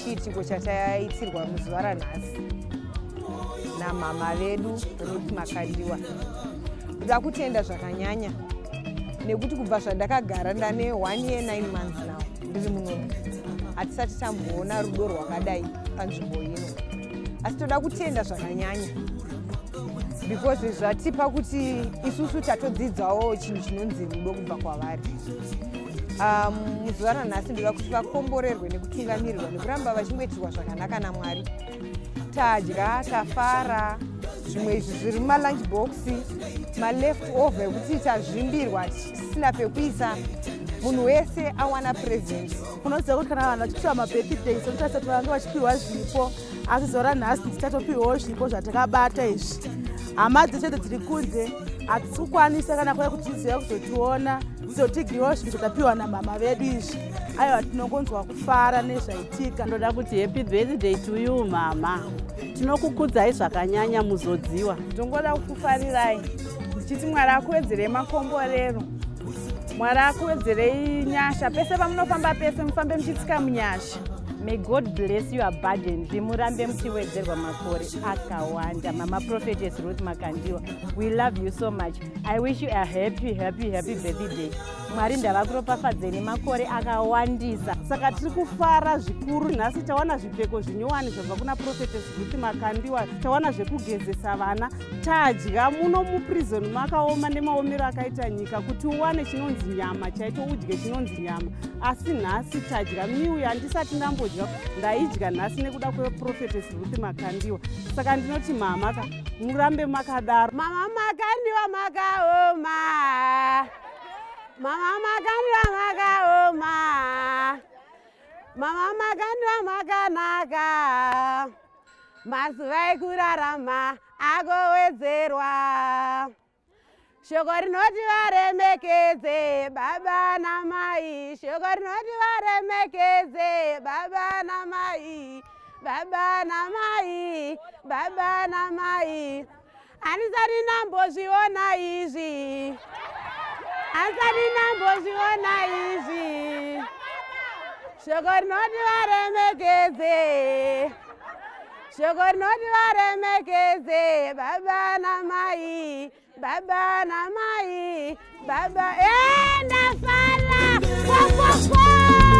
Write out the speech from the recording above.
Nechiitiko chataitirwa muzuva ranhasi namama vedu Ruth Makandiwa, ndoda kutenda zvakanyanya nekuti kubva zvandakagara, ndane 1 year 9 months now ndiri munomu, hatisati tamboona rudo rwakadai panzvimbo ino. Asi toda kutenda zvakanyanya because zvatipa kuti isusu tatodzidzawo chinhu chinonzi rudo kubva kwavari. Muzuva ranhasi ndoda kuti vakomborerwe nekutungamirirwa nekuramba vachingoitirwa zvakanaka naMwari. Tadya, tafara. Zvimwe izvi zviri mumalunch box, maleft over ekuti tazvimbirwa tisina pekuisa. Munhu wese awana present. Unoziva kuti kana vanhu vachipiwa mabirthday, sekutarisa kuti vange vachipiwa zvipo, asi zuva ranhasi tichatopiwawo zvipo zvatakabata izvi. Hama dzese dziri kunze hatisi kukwanisa kana kuya kuti tizive kuzotiona, tizotigiriwo zvinhu zvatapiwa namama vedu izvi. Aiwa, tinongonzwa kufara nezvaitika. Ndoda kuti happy birthday to you, mama. Tinokukudzai zvakanyanya, muzodziwa. Ndongoda kukufarirai ndichiti Mwari akuwedzerei makomborero, Mwari akuwedzerei nyasha pese pamunofamba, pese mufambe muchitsika munyasha. May God bless you abundantly. Murambe muchiwedzerwa makore akawanda, Mama Prophetess Ruth Makandiwa. We love you so much. I wish you a happy, happy, happy birthday. Mwari ndavakuropafadzei nemakore akawandisa. Saka tiri kufara zvikuru nhasi. Tawana zvipfeko zvinyowani zvabva kuna Prophetess Ruth Makandiwa, tawana zvekugezesa vana, tadya. Muno muprison makaoma nemaomero akaita nyika kuti uwane chinonzi nyama chaicho, udye chinonzi nyama, asi nhasi tadya meal yandisati ndambodya. Ndaidya nhasi nekuda kweProphetess Ruth Makandiwa. Saka ndinoti mama ka, murambe makadaro. Mama Makandiwa makaoma, mama Makandiwa makaoma, mama Makandiwa makanaka. Mazuva ekurarama agowedzerwa. Shoko rinoti varemekedze baba namai. Shoko rinoti varemekedze baba namai, baba namai, baba namai. Handisati ndambozviona izvi, handisati ndambozviona izvi. Shoko rinoti varemekedze, shoko rinoti varemekedze baba namai, baba namai, baba. Ndafara kwakwakwa.